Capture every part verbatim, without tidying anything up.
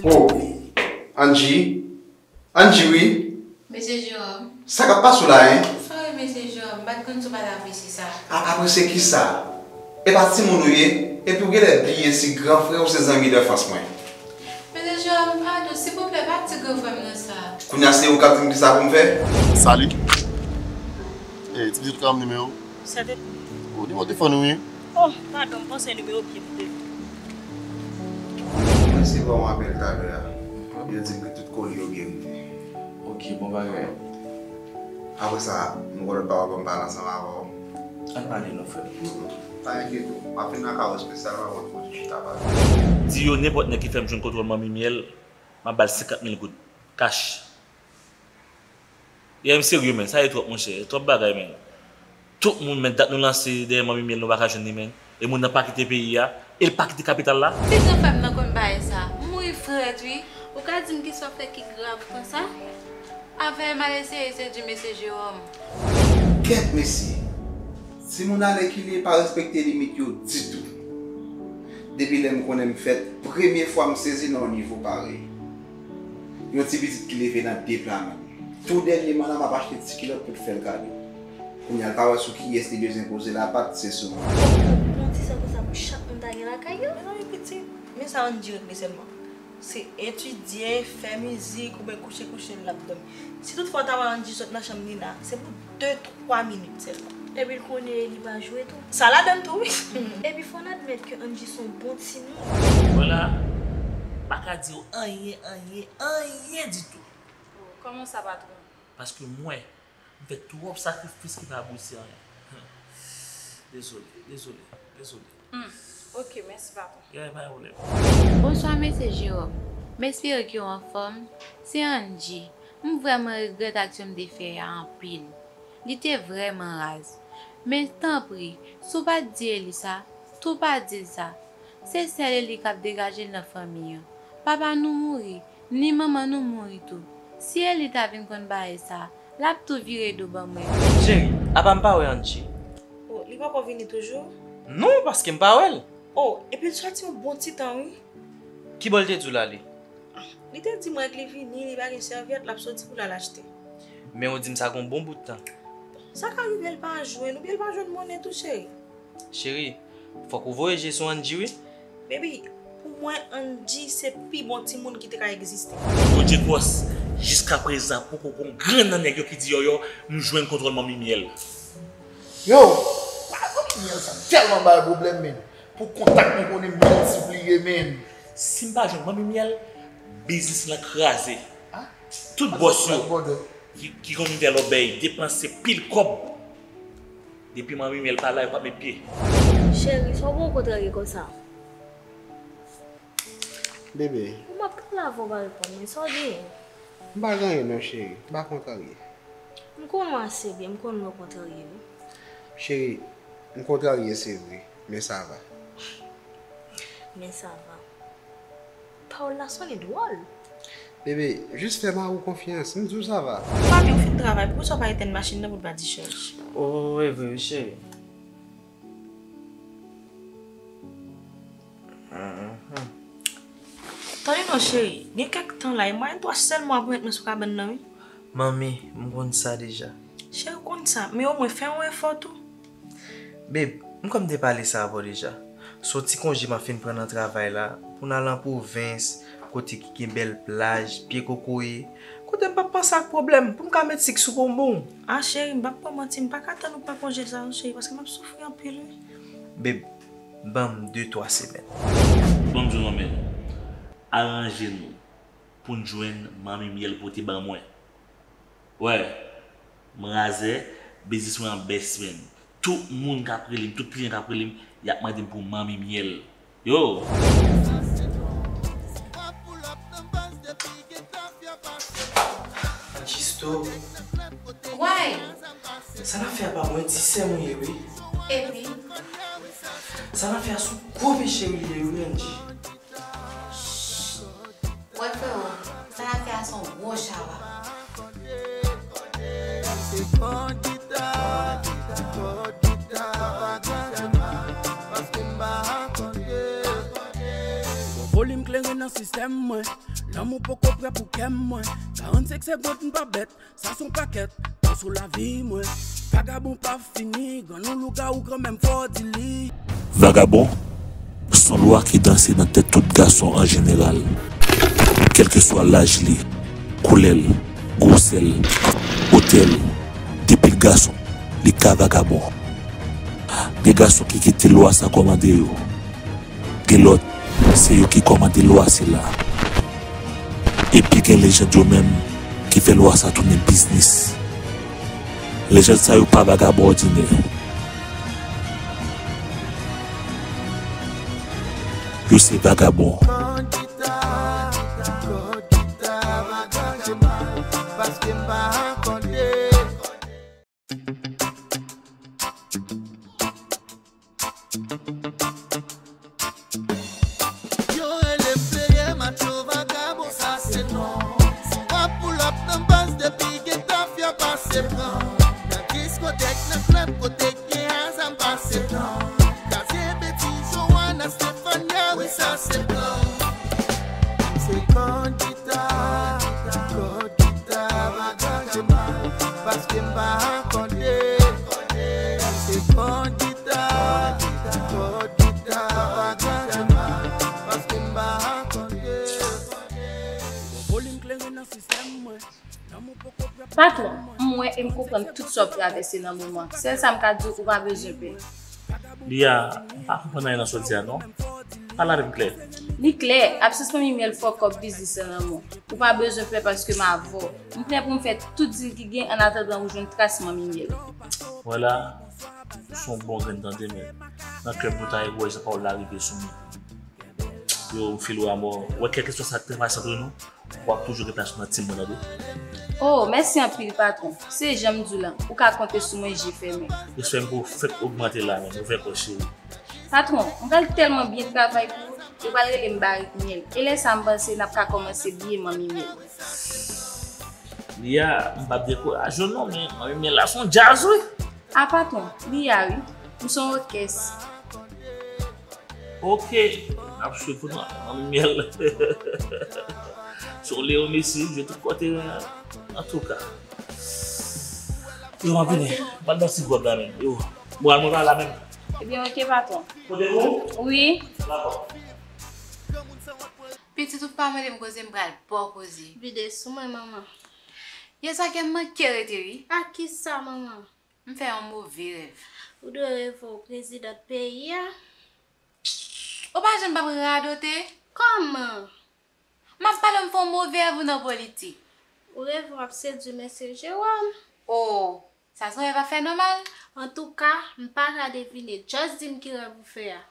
Oh, Angie. Angie, wi. Mesye Jerome. Sa k ap pase w la, en? Sa w ye, mesye Jerome? M pa t konn si w pa t apresye sa. A, apresye kisa? E pa timoun ou ye? Epi w genlè bliye si gran frè w se zanmi d anfans mwen. Mesye Jerome, padon, silvouplè, pa di gran frè m nan sa. Kounye a se ou k ap di m kisa pou m fè? Salut. Ey, ti pitit, ou ka ban m nimewo w? Sèten. Oh, nimewo telefòn ou, wi. Oh, padon, m panse nimewo byen m te. Mwen resevwa yon apèl talè a. Yo di m ke tout koli yo gen rive. Ok, bon bagay. Apre sa, nou gen lòt pawòl pou m pale ansanm avè w. Ann pale non, frè m. Pa enkyete w, m ap vin nan kay ou espesyalman pou n chita pale. Di yo nenpòt nèg ki fè m jwenn kontwòl Manmi Myèl, m ap ba l senkant mil goud. Kach. Yeah, m serye, men. Sa e twòp, monchè. Twòp bagay, men. Tout moun, men, dat nou lanse dèyè Manmi Myèl, nou pa ka jwenn li, men. E moun nan pa kite peyi a, e l pa kite kapital la. Si gran frè m nan konn bagay sa, m mouri frèt, wi. Ou ka di m kisa w fè ki grav konsa? Avè m al eseye sedui mesye Jerome. Kèt, mesye. Timoun alèkile pa respekte limit yo ditou. Depi lè m konnen m fèt, premye fwa m sezi nan yon nivo parèy. Yon ti pitit ki leve nan de pla menm. Tou dènyèman la, m ap achte ti kilòt pou t fè l kado. Kounye a, l pa wè sou kiyès li bezwen poze lapat, se sou mwen. Bon, ti sa konsa pou chat m ta gen lakay yo? Mezanmi, pitit, men sa Angie regle sèlman. Se etidye, fè mizik, oubyen kouche kouche l ap dòmi. Si toutfwa w ta wè Angie sot nan chanm Nina, se pou de, twa minit sèlman. Epi l konnen li pa jwe tou. Sa ladann tou, wi. Epi fò n admèt ke Angie se yon bon timoun. Vwala, m pa ka di w anyen, anyen, anyen ditou. Oh, kòman sa, patwon? Paske mwen, m fè twòp sakrifis ki pa abouti anyen. Dezole, dezole, dezole. Hmm. Ok, mèsi, patwon. Yeah, pa gen pwoblèm. Bonswa, mesye Jerome. M espere ke w anfòm. Se Angie. M vrèman regrèt aksyon m te fè a anpil. Li te vrèman raz. Men tanpri, si w pa t di Eli sa, tou pa di l sa. Se sèl Eli k ap degaje l nan fanmi an. Papa nou mouri, ni manman nou mouri tou. Si Eli ta vin konn bagay sa, l ap tou vire do ban mwen. Cheri, apa m pa wè Angie? Oh, li poko vini toujou? Non, paske m pa wè l. Oh, epi l soti yon bon ti tan, wi. Kibò l te di w l ale? Li te di m wè k li vini, li pa gen sèvyèt, l ap soti pou l al achte. Men ou di m sa gen yon bon bout tan. Sa ka rive l pa jwenn, oubyen l pa jwenn monnen tou, cheri. Cheri, fòk ou voye je sou Angie, wi. Baby, pou mwen, Angie se pi bon timoun ki te ka egziste. Bondye gwòs, jiskaprezan poko gon grenn nan nèg yo ki di yòyò, m jwenn kontwòl Manmi Myèl. Yo, pa Manmi Myèl sa tèlman bay pwoblèm, men. Pou kontak mwen konnen miltipliye, men. Si m pa jwenn Manmi Myèl, biznis lan kraze. Ah? Tout bòs yo ki, ki konn fè lòbèy, depanse pil kòb. Depi Manmi Myèl pa la, yo p ap met pye. Cheri, sa w pran w kontrarye konsa? Bebe. Ou m ap pale avè w, w pa reponn mwen, sa w genyen? M pa gen anyen non, cheri. M pa kontrarye. M konnen w ase byen, m konnen w kontrarye, wi. Cheri, m kontrarye, se vre, men sa va. Men sa va. Pawòl la sonnen dwòl. Bebe, jis fè mari w konfyans, m di w sa va. Papi, ou fin travay, poukisa w pa etenn machin nan pou l pa dichaj? Oh, e vre wi, cheri. Mhm. Tande non, cheri, gen kèk tan la, e mwayen twa sèl mwa pou met mwen sou kabann nan, wi. Manmi, m konn sa deja. Cheri, w konn sa, men omwen fè yon efò tou. Babe, m kwè m te pale sa avè w deja. Se yon ti konje m ap fin pran nan travay la, pou n al an pwovens, kote ki gen bèl plaj, pye kokoye, kote m p ap panse ak pwoblèm, pou m ka met sik sou bonbon. Ah, cheri, m p ap pran manti, m pa ka tann ou pran konje sa non, cheri, paske m ap soufri anpil, wi. Babe, ban m de, twa semèn. Ban m di w non, men, aranje nou pou n jwenn Manmi Myèl pote ban mwen. Wè, m razè, biznis mwen an bèst, men. Tout moun k ap rele m, tout kliyan k ap rele m, y ap mande m pou Manmi Myèl. Yo! Jisto. Why? Sa n ap fè a pa mwen, ti sè m ou ye, wi. Epi? Sa n ap fè a sou gwo peche li ye, wi, Angie. Wè, frewo, sa n ap fè a se yon gwo chawa. Volim kleren nan Sistèm mwen, lanmou poko prè pou kè mwen. Karannsenk segonn m pa bèt, sa s on pakèt. Tan sou lavi mwen, vagabon pa fini. Grann ou lougawou granmè m fò di li. Vagabon, s on lwa ki danse nan tèt tout gason an jeneral. Kèlkeswa laj li, koulè l, gwosè l, wotè l, depi l gason, li ka vagabon. Gen gason ki kite lwa sa kòmande yo. Gen lòt, se yo ki kòmande lwa sila. Epi gen lejand yo menm ki fè lwa sa tounen biznis. Lejand sa yo pa vagabon òdinè. Yo se vagabon. Yo rele m pleyè, macho, vagabon, sa se non. M ap pull up nan baz depi gen tafya pase pran. Nan diskotèk, nan klèb, kote gen azam pase pran. Kazye Beti, Joanna, Stefania, wi, sa se plan. Se kòd gita, kòd gita, vagabon, paske m pa akòde. Se kòd gita, kòd gita, vagabon, paske m pa akòde. Volim kleren nan sistèm mwen. Patwon, m wè e m konprann tout sa w ap travèse nan moman. Sèl sa m ka di w, ou pa bezwen pè. Lia, m pa konprann anyen nan sa w di a non. Pale avè m klè. Li klè, absans manmi Myèl fè w kòb biznis lan nan men w. Ou pa bezwen pè paske m avè w. M prè pou m fè tout dil ki gen annatandan ou jwenn tras manmi Myèl. Wè la, ou se yon bon grenn tande, men nan kè m nou ta ye wè jan pawòl la rive sou mwen. Yo, m feel w amò. Wè, kèlkeswa sa k te pase antre nou, w ap toujou gen plas ou nan tim mwen, tande? Oh, mèsi anpil, patwon. Se jan m di w lan, ou ka konte sou mwen je fèmen. Respè m pou ou fèk ogmante la menm, ouvè kò w, cheri. Patwon, m pral tèlman byen travay pou ou, yo pral rele m Barik Myèl. E lè sa a, m panse n ap ka kòmanse bliye manmi Myèl. Lia, m p ap dekouraje w non, men manmi Myèl la se yon djaz, wi. A patwon, Lia, wi. M se yon òkès. Ok, n ap swiv pou nou, manmi Myèl. Se yon Leo Messi, jwe tout kote, antouka. Yo, m ap vini. M al nan ti gwòb la menm. Yo, moral mwen pa la menm. Ebyen, ok, patwon. Kote pou? Wi. Dakò. Pitit, ou pa mande m koze, m pral ba w koze. Vide sou mwen, manman. Yè swa kè m manke rete, wi. A kisa, manman? M fè yon move rèv. Ou dwe reve w prezidant peyi a. Ou pa janm p ap radote? Kòman? M ap pale w, m fè yon move rèv ou nan politik. Ou reve w ap sedui mesye Jewòm. Oh, sa se yon rèv a fè nòmal. Antouka, m pa ka devine. Just di m ki rèv ou fè a.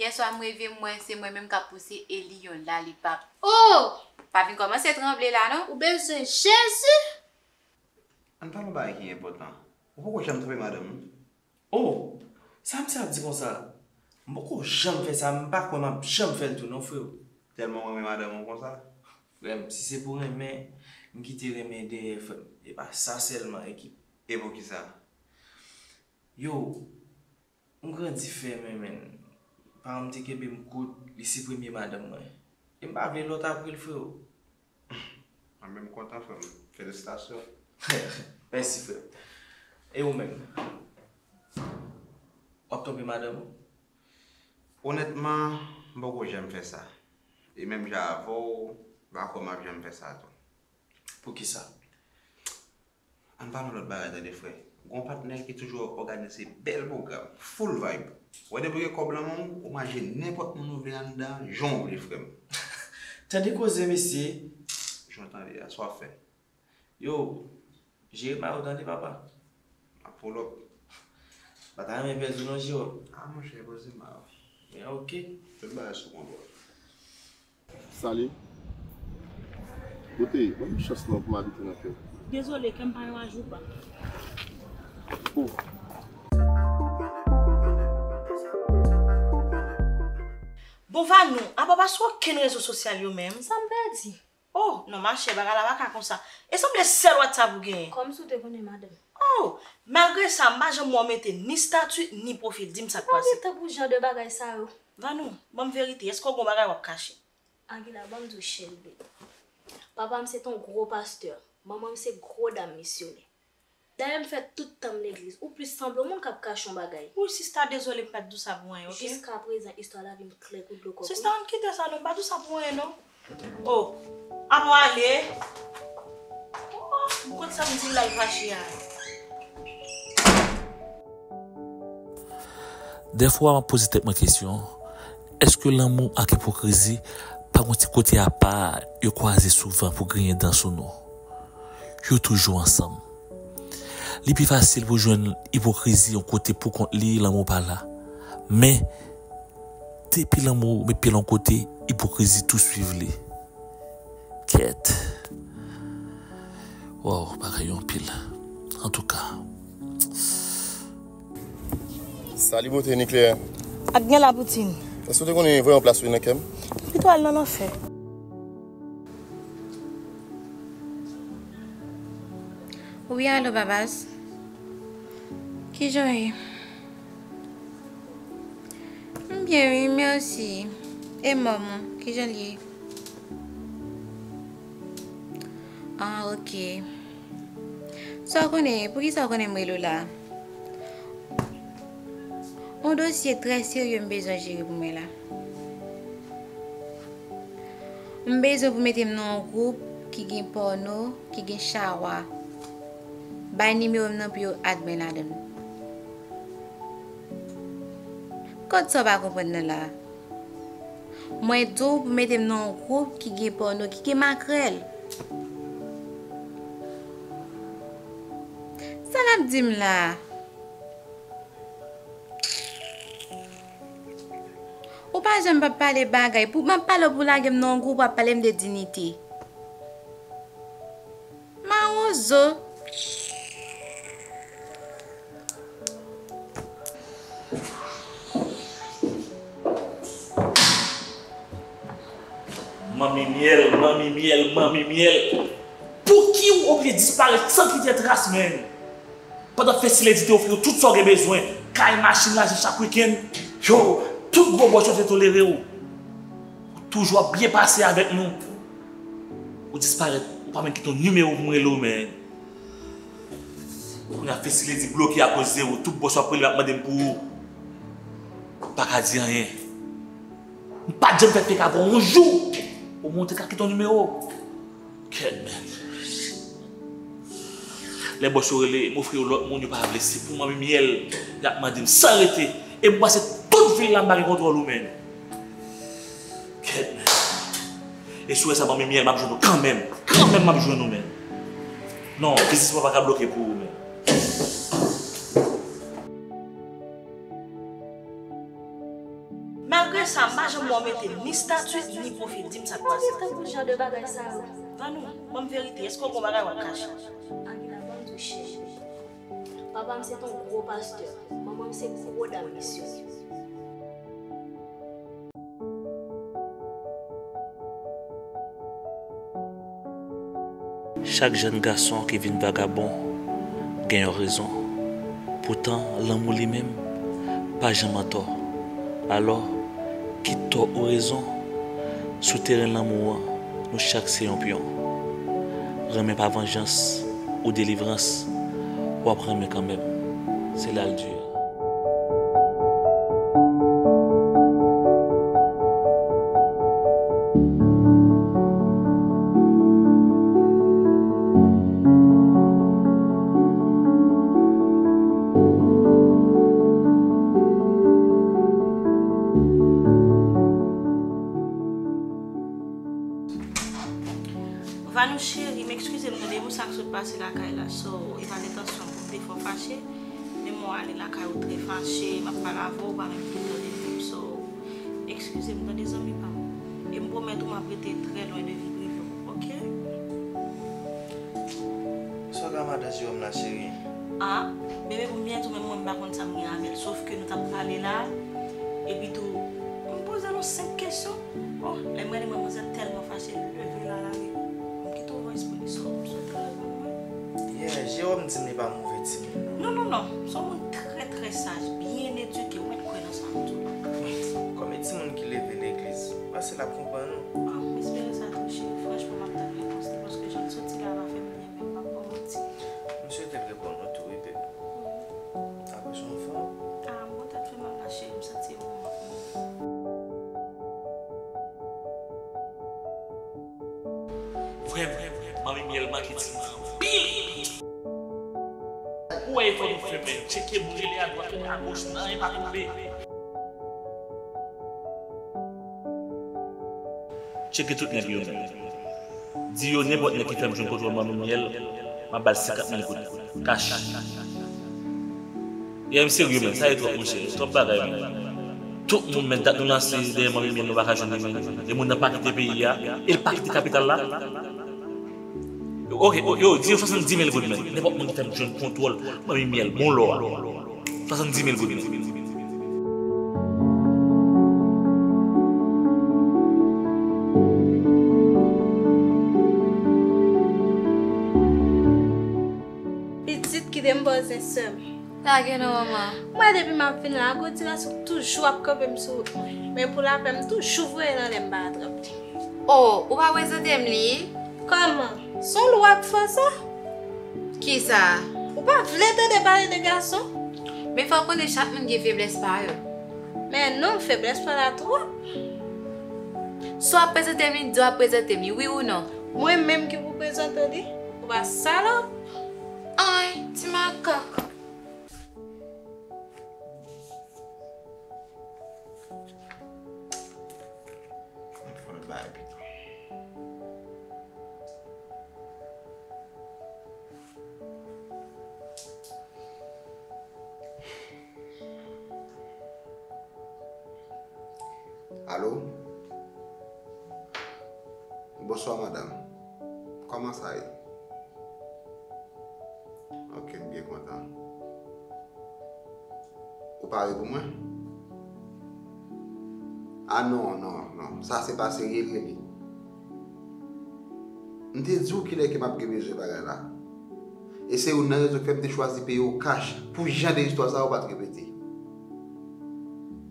Yè swa m reve m wè se mwen menm k ap pouse Eli yon lalipap. Oh! Pa vin kòmanse tranble la non. Ou bezwen Jezi? Ann pale yon bagay ki enpòtan. Ou poko janm twonpe madanm ou? Oh! Sa misye ap di konsa? M poko janm fè sa, m pa kwè m ap janm fè l tou non, freo. Tèlman w renmen madanm ou konsa? Frè m, si se pou renmen, m kite renmen dèyè, frè m. E pa sa sèlman, ekip. E poukisa? Yo, m grandi fèmen, menn. Paran m te kenbe m kout, li se premye madanm mwen. E m pa vle lòt apre l, freo. Mwen menm m kontan, frè m. Felisitasyon. Mèsi, frè m. E ou menm? W ap twonpe madanm ou? Onètman, m poko janm fè sa. E menm jan avè w, m pa kwè m ap janm fè sa tou. Poukisa? Ann pale yon lòt bagay tande, frè. Gon patnè ki toujou òganize bèl pwogram, full vibe. Wè depi w gen kòb lan men w, ou manje nenpòt moun ou vle anndan, jan w vle, frè m. Tande koze, mesye. Jan w tande a, sa w ap fè? Yo, jere may ou tande, papa. M ap pull up. Pa ta renmen pèdi w non, Jewòm. A, monchè, poze may ou. Men ok. Tout bagay sou kontwòl. Sali. Kote, ban m chans lan pou m abite nan kè w. Dezole, kè m pa yon ajoupa. Oh. Bon, Vanou, apa w pa sou okenn rezo sosyal yo menm? Sa m pèdi? Oh, non, machè, bagay la pa ka konsa. E sanble sèl WhatsApp ou genyen. Kòmsi w te konnen, madanm. Oh, malgre sa, m pa janm wè w mete ni stati, ni pwofil. Di m sa k pase. Ou pa gen tan pou jan de bagay sa yo. Vanou, ban m verite, èske w gon bagay w ap kache? Anguila, ban m di w, Shelby. Papa m se t on gwo pastè. Manman m se gwo dam misyonè. Dayè, m fè tout tan m legliz. Ou plis sanble yon moun k ap kache yon bagay. Wi, sista, dezole, m pa t di w sa pou anyen, oke? Jiskaprezan, istwa lavi m klè kou dlo kòk, wi. Sista, ann kite sa non, m pa t di w sa pou anyen non. Oh, an nou ale. Oh, m konn sa m di l la, l fache a. Dèfwa, m ap poze tèt mwen kesyon, èske lanmou ak ipokrizi pa gon ti kote apa yo kwaze souvan pou griyen dan sou nou? Yo toujou ansanm. Li pi fasil pou jwenn ipokrizi yon kote poukont li, lanmou pa la. Men, depi lanmou met pye l yon kote, ipokrizi tou swiv li. Kèt. Waw, bagay yo anpil. Antouka. Salut beauté, ni klè. Ak gen la poutine. Èske w te konnen vrè yon plas ou nan kè m? Pito al nan lanfè. Wi, alo, Babas. Kijan w ye? M byen, wi, mèsi. E mòm ou, kijan l ye? Ah, ok. Sa w konnen, poukisa w konnen m rele w la? Yon dosye trè serye m bezwen jere pou mwen la. M bezwen pou mete m nan yon gwoup ki gen pòno, ki gen chawa. Bay nimewo m nan pou yo add mwen ladan l. Kot sa w pa konprann nan la? Mwen di w pou mete m nan yon gwoup ki gen pòno, ki gen makrèl. Sa l ap di m la? Ou pa janm p ap pale bagay. Pou, m ap pale w pou lage m nan yon gwoup, w ap pale m de dinite. Mawozo. Manmi myèl, manmi myèl, manmi myèl. Pouki w oblije disparèt san kite tras, menn? Pandan Festi Ledi te ofri w tout sa w gen bezwen, kay, machin, lajan chak wikenn. Yo, tout gwo bòs yo te tolere w. Ou toujou ap byen pase avèk nou. Ou disparèt, ou pa menm kite yon nimewo pou m rele w, menn. Kounye a Festi Ledi bloke akoz de ou, tout bòs yo ap rele m ap mande m pou ou. M pa ka di anyen. M pa t janm fè fake avè w yon jou. Omwen w te ka kite yon nimewo. Kèt, menn. Lè bòs yo rele, m ofri yo lòt moun, yo pa vle. Se pou manmi myèl, y ap mande m san rete. E m pase tout vil la, m pa gen kontwòl ou, menn. Kèt, menn. E si w wè sa, manmi myèl, m ap jwenn ou kanmenm. Kanmenm, m ap jwenn ou, menn. Non, biznis mwen pa ka bloke pou ou, menn. Malgre sa, m pa janm wè w mete ni stati, ni pwofil. Di m sa k pase. Tankou jan de bagay sa yo. Vanou, ban m verite, èske w gon bagay w ap kache? Anguila, ban m di w, cheri. Papa m se t on gwo pastè. Manman m se gwo dam misyonè. Chak jèn gason ki vin vagabon gen yon rezon. Poutan, lanmou li menm pa janm antò. Alò, kit tò ou rezon, sou teren lanmou an, nou chak se yon pyon. Renmen pa vanjans ou delivrans, w ap renmen kanmenm. Se la l di a. Vanou cheri, m ekskize m tande pou sa k sot pase lakay la. So, e pa entansyon m pou m te fè w fache, men m wè w ale lakay ou trè fache, m ap pale avè w, ou pa menm pran tan de vi m. So, ekskize m tande zanmi pa m. E m pwomèt ou m ap rete trè lwen de vi prive w, oke? Sa w ka madan Jewòm la, cheri? Ah, bebe, pou m byen di w, menm mwen m pa konn sa m gen avè l, sof ke nou t ap pale la, epi tou, m poze l yon senp kesyon. Oh, lè m gade manmanzèl tèlman fache, li leve l al ale. M kite w voice pou li, so, so te reponn mwen. Yeah, Jewòm di m li pa move timoun non. Non, non, non, se yon moun trè, trè saj, byen edike, ou mèt kwè nan sa m di w la. Kòm e timoun ki leve legliz, m panse l ap konprann ou. Ah, Ou wè efò nou fè, men. Tcheke moun rele adwat, rele agoch, nan anyen pa tonbe. Tcheke tout nèg yo, men. Di yo nenpòt nèg ki fè m jwenn kontwòl Manmi Myèl, m ap ba l senkant mil goud. Kach. Ye, m serye, men. Sa e twòp, monchè. Twòp bagay, men. Tout moun, men, dat nou lanse dèyè Manmi Myèl, nou pa ka jwenn li, men. E moun nan pa kite peyi a, e l pa kite kapital la. Ok, yo, di yo swasanndis mil goud, men. Nenpòt moun ki fè m jwenn kontwòl Manmi Myèl, bon lò a. Swasanndis mil goud, men. Pitit, kite m poze sè m. Lage non, manman. Mwen, depi m ap vin la, Godilas ou toujou ap kanpe m sou wout mwen. Men pou lapè, m toujou voye l anlè, m pa atrap li. Oh, ou pa prezante m li? Kòman? Se yon lwa k fè sa? Kisa? Ou pa vle tande pale de gason? Men fò w konnen chak moun gen feblès pa yo. Men non, feblès pa la twòp. Si w ap prezante m li, di w ap prezante m li, wi ou non? Mwen menm ki pou prezante w li? Ou pa salòp? Ay, ti makak. Fò l bay pito. Alo? Bonswa, madanm. Kòman sa ye? Ok, m byen kontan. Ou pare pou mwen? Ah non, non, non. Sa se pa serye l rele. M te di w kilè ke m ap gen bezwen bagay la. E se youn nan rezon k fè m te chwazi peye w kach pou jan de istwa sa yo pa t repete.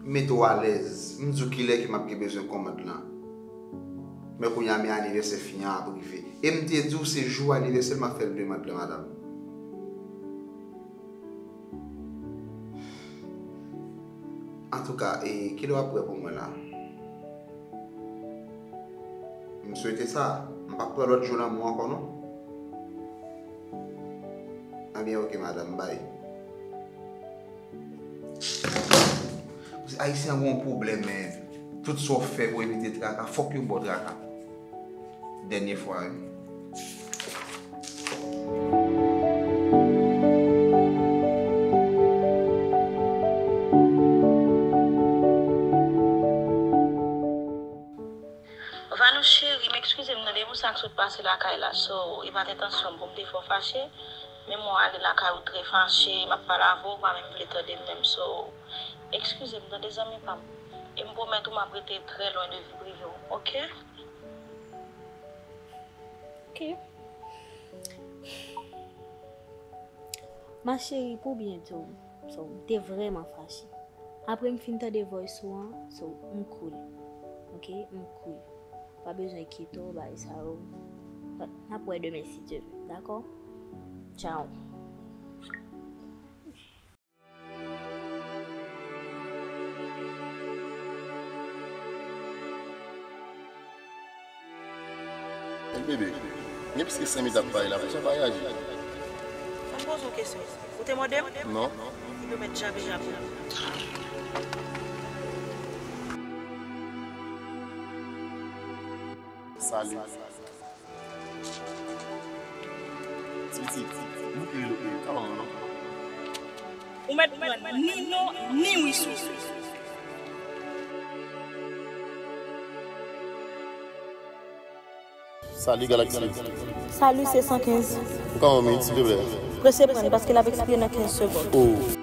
M mete w alèz. M di w kilè ke m ap gen bezwen kòmand lan. Men kounye a, men anivèsè fi an ap rive. E m te di w se jou anivèsè l m ap fè l demann lan, madanm. Antouka, e kilè w ap prè pou mwen la? M swete sa. M p ap pran lòt jou lanmou ankò non. Ebyen, ok, madanm, bay. Ayisyen gen yon pwoblèm, men tout sa w fè pou evite traka, fòk yo ba w traka. Dènye fwa, wi. Vanou cheri, m ekskize m tande pou sa k sot pase lakay la, so, e pa t entansyon m pou m te fè w fache, men mwen ale lakay ou trè fache, m ap pale avè w, ou pa menm vle tande m menm, so, ekskize m tande zanmi pa m, e m pwomèt ou m ap rete trè lwen de vi prive w, ok? Ok. Ma chérie, pou byen di w, so, m te vrèman fache. Apre m fin tande voice ou an, so, m cool. Ok, m cool. Pa bezwen enkyete w, bagay sa yo. N ap wè demen si Dye vle, dakò? Tchao. Bebe, gen plis ke senk minit ap pale la, poukisa w pa reyaji? Fò m poze w kesyon. Ou te mòde m? Non. Ebyen, w mèt jape jape w. Salut. Ti pitit, bouke rido, e, ka ban mwen non. Ou mèt pran ni non, ni wi sou. Salut Galaxy. Salut, se san kenz. Ou ka ban mwen minit, silvouplè? Prese pran li, paske l ap ekspire nan kenz segonn. Oh.